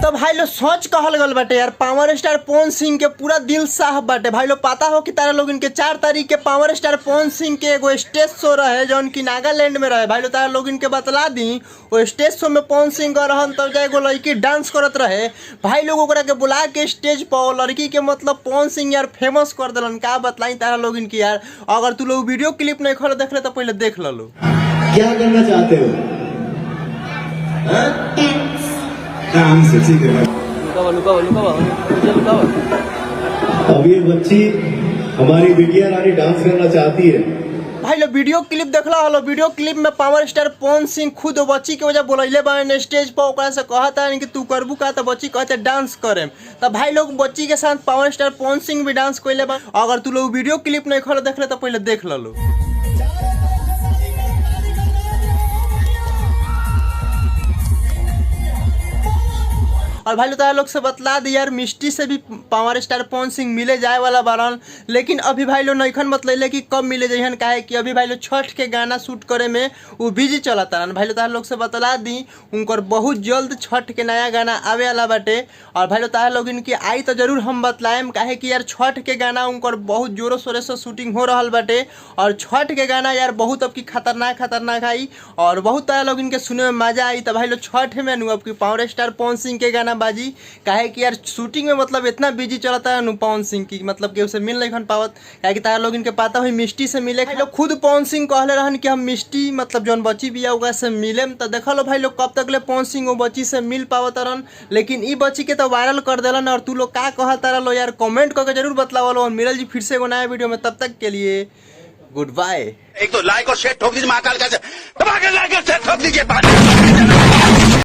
तो भाई लोग सोच कहल गल बाटे यार, पावर स्टार पवन सिंह के पूरा दिल साफ बाटे। भाई लोग पता हो कि तारा लोग इनके 4 तारीख के पावर स्टार पवन सिंह के एगो स्टेज शो रहे जौन की नागालैंड में रहे। भाई लोग तारा लोग इनके बतला दी वो स्टेज शो में पवन सिंह गए रहन, तब जाए एगो लड़की डांस करत रहे। भाई लोग ओकरा के बुला के स्टेज पर लड़की के मतलब पवन सिंह यार फेमस कर दिलन। का बतलाई तारा लोग इनकी यार, अगर तू लोग वीडियो क्लिप नहीं खड़ा देख ले तो पहले देख लो। क्या करना चाहते हो? डांस, ठीक है। लुकावा, लुकावा, लुकावा, लुकावा। अब ये बच्ची, हमारी बिटिया रानी, डांस करना चाहती है। भाई लोग वीडियो क्लिप देखला हलो, वीडियो क्लिप में पावर स्टार पवन सिंह खुद बच्ची के वजह बोलैले बान स्टेज पर, ओकरा से कहता है कि तू करबू का, तो बच्ची कहते डांस करेम। तो भाई लोग बच्ची के साथ पावर स्टार पवन सिंह भी डांस कइले बा। अगर तू लोग वीडियो क्लिप नहीं खड़ा देखले तो पहले देख लो। और भाई लोग लोग से बतला दी यार, मिष्टी से भी पावर स्टार पवन सिंह मिले जाए वाला बारन, लेकिन अभी भाई लोग नइखन बतलैले कि कब मिले जइहन, काहे कि अभी भाई लोग छठ के गाना शूट करे में वो बिजी चलता रहन। भाई लोग लोग से बतला दी उनकर बहुत जल्द छठ के नया गाना आवे वाला बाटे। और भाई लोग तारा लोग इनकी आई तो जरूर हम बतलाएम, काहे कि यार छठ के गाना उनकर बहुत जोरों शोरों से शूटिंग हो रहा बाटे। और छठ के गाना यार बहुत अब की खतरनाक खतरनाक आई और बहुत तारा लोग इनके सुने में मजा आई। तो भाई लोग छठ में नु अब की पावर स्टार पवन सिंह के गाना बाजी, काहे कि यार शूटिंग में मतलब इतना बिजी चलता है नु पवन सिंह की, मतलब कि उसे मिल नहीं पावत, काहे कि तारा लोग इनके पता हुई मिष्टी से मिले। भाई लोग खुद पवन सिंह कहले रहन कि हम मिष्टी मतलब जौन बच्ची बिया ओकरा से मिले। तो देखा लो भाई लोग कब तक ले पवन सिंह वो बच्ची से मिल पावत रहन, लेकिन ई बच्ची के तो वायरल कर देलन। और तू लोग का कहत तारा लो यार कमेंट करके जरूर बतलावलो। और मिलल जी फिर से एगो नया वीडियो में, तब तक के लिए गुड बाय। एक तो लाइक और शेयर ठोक दीजिए, महाकाल का दबा के लाइक और शेयर ठोक दीजिए।